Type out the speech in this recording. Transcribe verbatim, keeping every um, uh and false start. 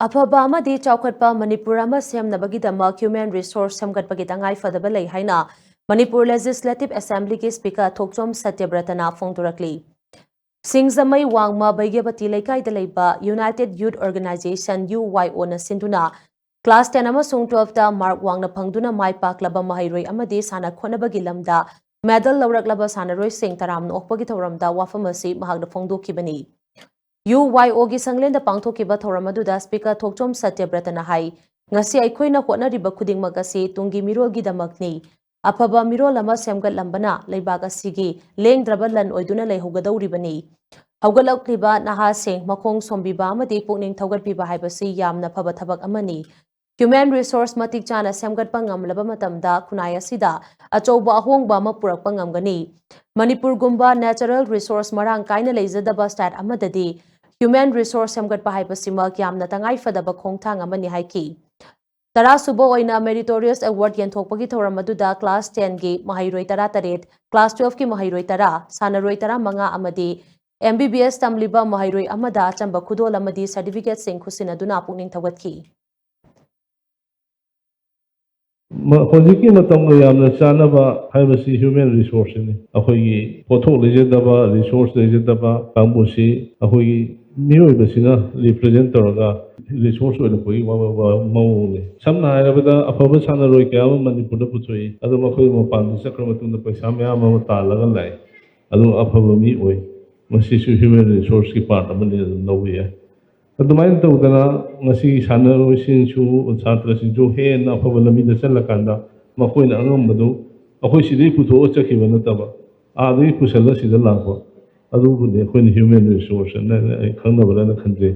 ꯑꯐꯕ ꯑꯃꯗꯤ ꯆꯥꯎꯈꯠꯄ ꯃꯅꯤꯄꯨꯔ ꯑꯃ ꯁꯦꯝꯅꯕꯒꯤꯗꯃꯛ human resource ꯁꯦꯝꯒꯠꯄꯒꯤ ꯇꯉꯥꯏ ꯐꯗꯕ ꯂꯩ ꯍꯥꯏꯅ ꯃꯅꯤꯄꯨꯔ Legislative Assemblyꯒꯤ Speaker ꯊꯣꯛꯆꯣꯝ ꯁꯇ꯭ꯌꯕ꯭ꯔꯇꯅ ꯐꯣꯡꯗꯣꯔꯛꯂꯤ꯫ ꯁꯤꯡꯖꯃꯩ ꯋꯥꯡꯃ ꯕꯩꯒ꯭ꯌꯕꯇꯤ ꯂꯩꯀꯥꯏꯗ ꯂꯩꯕ United Youth Organisation, UYOꯅ ꯁꯤꯟꯗꯨꯅ class ten ꯑꯃꯁꯨꯡ twelveꯇ mark ꯋꯥꯡꯅ ꯐꯪꯗꯨꯅ ꯃꯥꯏ ꯄꯥꯛꯂꯕ ꯃꯍꯩꯔꯣꯏ ꯑꯃꯗꯤ ꯁꯥꯟꯅ ꯈꯣꯠꯅꯕꯒꯤ ꯂꯝꯗ medal ꯂꯧꯔꯛꯂꯕ ꯁꯥꯟꯅꯔꯣꯏꯁꯤꯡ ꯇꯔꯥꯝꯅ ꯑꯣꯛꯄꯒꯤ ꯊꯧꯔꯝꯗ ꯋꯥꯐꯝ ꯑꯁꯤ ꯃꯍꯥꯛꯅ ꯐꯣꯡꯗꯣꯛꯈꯤꯕꯅꯤ꯫ UYOꯒꯤ ꯁꯪꯂꯦꯟꯗ ꯄꯥꯡꯊꯣꯛꯈꯤꯕ ꯊꯧꯔꯝ ꯑꯗꯨꯗ Speaker ꯊꯣꯛꯆꯣꯝ ꯁꯇ꯭ꯌꯕ꯭ꯔꯇꯅ ꯍꯥꯏ, ꯉꯁꯤ ꯑꯩꯈꯣꯏꯅ ꯍꯣꯠꯅꯔꯤꯕ ꯈꯨꯗꯤꯡꯃꯛ ꯑꯁꯤ ꯇꯨꯡꯒꯤ ꯃꯤꯔꯣꯜꯒꯤꯗꯃꯛꯅꯤ꯫ ꯑꯐꯕ ꯃꯤꯔꯣꯜ ꯑꯃ ꯁꯦꯝꯒꯠꯂꯝꯕꯅ ꯂꯩꯕꯥꯛ ꯑꯁꯤꯒꯤ ꯂꯦꯡꯗ꯭ꯔꯕ ꯂꯟ ꯑꯣꯏꯗꯨꯅ ꯂꯩꯍꯧꯒꯗꯧꯔꯤꯕꯅꯤ꯫ ꯍꯧꯒꯠꯂꯛꯂꯤꯕ ꯅꯍꯥꯁꯤꯡ ꯃꯈꯣꯡ ꯁꯣꯝꯕꯤꯕ ꯑꯃꯗꯤ ꯄꯨꯛꯅꯤꯡ ꯊꯧꯒꯠꯄꯤꯕ ꯍꯥꯏꯕꯁꯤ ꯌꯥꯝꯅ ꯐꯕ ꯊꯕꯛ ꯑꯃꯅꯤ꯫ Human resource ꯃꯇꯤꯛ ꯆꯥꯅ ꯁꯦꯝꯒꯠꯄ ꯉꯝꯂꯕ ꯃꯇꯝꯗ ꯈꯨꯟꯅꯥꯏ ꯑꯁꯤꯗ ꯑꯆꯧꯕ ꯑꯍꯣꯡꯕ ꯑꯃ ꯄꯨꯔꯛꯄ ꯉꯝꯒꯅꯤ꯫ ꯃꯅꯤꯄꯨꯔꯒꯨꯝꯕ natural resource ꯃꯔꯥꯡ ꯀꯥꯏꯅ ꯂꯩꯖꯗꯕ state ꯑꯃꯗꯗꯤ human resource ꯁꯦꯝꯒꯠꯄ ꯍꯥꯏꯕꯁꯤꯃꯛ ꯌꯥꯝꯅ ꯇꯉꯥꯏ ꯐꯗꯕ ꯈꯣꯡꯊꯥꯡ ꯑꯃꯅꯤ ꯍꯥꯏꯈꯤ꯫ ꯇꯔꯥꯁꯨꯕ ꯑꯣꯏꯅ Meritorious Award ꯌꯦꯟꯊꯣꯛꯄꯒꯤ ꯊꯧꯔꯝ ꯑꯗꯨꯗ class tenꯒꯤ ꯃꯍꯩꯔꯣꯏ ꯇꯔꯥꯇꯔꯦꯠ, class twelveꯀꯤ ꯃꯍꯩꯔꯣꯏ ꯇꯔꯥ, ꯁꯥꯟꯅꯔꯣꯏ ꯇꯔꯥꯃꯉꯥ ꯑꯃꯗꯤ MBBS ꯇꯝꯂꯤꯕ ꯃꯍꯩꯔꯣꯏ ꯑꯃꯗ ꯑꯆꯝꯕ ꯈꯨꯗꯣꯜ ꯑꯃꯗꯤ certificateꯁꯤꯡ ꯈꯨꯠꯁꯤꯟꯅꯗꯨꯅ ꯄꯨꯛꯅꯤꯡ ꯊꯧꯒꯠꯈꯤ꯫ ꯃ-, ꯍꯧꯖꯤꯛꯀꯤ ꯃꯇꯝꯒ ꯌꯥꯝꯅ ꯆꯥꯟꯅꯕ ꯍꯥꯏꯕꯁꯤ human resourceꯅꯤ꯫ ꯑꯩꯈꯣꯏꯒꯤ ꯄꯣꯠꯊꯣꯛ ꯂꯩꯖꯗꯕ, resource ꯂꯩꯖꯗꯕ ꯀꯥꯡꯕꯨꯁꯤ ꯑꯩꯈꯣꯏꯒꯤ ꯃꯤꯑꯣꯏꯕꯁꯤꯅ represent ꯇꯧꯔꯒ resource ꯑꯣꯏꯔꯛꯄꯒꯤ ꯋꯥ-, ꯋꯥ-, ꯋꯥ-, ꯃꯑꯣꯡꯅꯤ꯫ ꯁꯝꯅ ꯍꯥꯏꯔꯕꯗ, ꯑꯐꯕ ꯁꯥꯟꯅꯔꯣꯏ ꯀꯌꯥ ꯑꯃ ꯃꯅꯤꯄꯨꯔꯗ ꯄꯨꯊꯣꯛꯏ, ꯑꯗꯣ ꯃꯈꯣꯏ ꯃꯄꯥꯟꯗ ꯆꯠꯈ꯭ꯔ ꯃꯇꯨꯡꯗ ꯄꯩꯁꯥ ꯃꯌꯥꯝ ꯑꯃ ꯇꯥꯜꯂꯒ ꯂꯥꯛꯏ, ꯑꯗꯨ ꯑꯐꯕ ꯃꯤ ꯑꯣꯏ꯫ ꯃꯁꯤꯁꯨ human resourceꯀꯤ part ꯑꯃꯅꯤ, ꯑꯗꯨꯝ ꯂꯧꯕ ꯌꯥꯏ꯫ ꯑꯗꯨꯃꯥꯏꯅ ꯇꯧꯗꯅ ꯉꯁꯤꯒꯤ ꯁꯥꯟꯅꯔꯣꯏꯁꯤꯡꯁꯨ, ꯁꯥꯇ꯭ꯔꯁꯤꯡꯁꯨ ꯍꯦꯟꯅ ꯑꯐꯕ ꯂꯝꯕꯤꯗ ꯆꯠꯂꯀꯥꯟꯗ ꯃꯈꯣꯏꯅ ꯑꯉꯝꯕꯗꯨ ꯑꯩꯈꯣꯏ ꯁꯤꯗꯒꯤ ꯄꯨꯊꯣꯛꯑ ꯆꯠꯈꯤꯕ ꯅꯠꯇꯕ, ꯑꯥꯗꯒꯤ ꯄꯨꯁꯜꯂ ꯁꯤꯗ ꯂꯥꯛꯄ, ꯑꯗꯨꯕꯨꯗꯤ ꯑꯩꯈꯣꯏꯅ human resource ꯑꯅ ꯑꯩ ꯈꯪꯅꯕꯅ ꯈꯟꯖꯩ꯫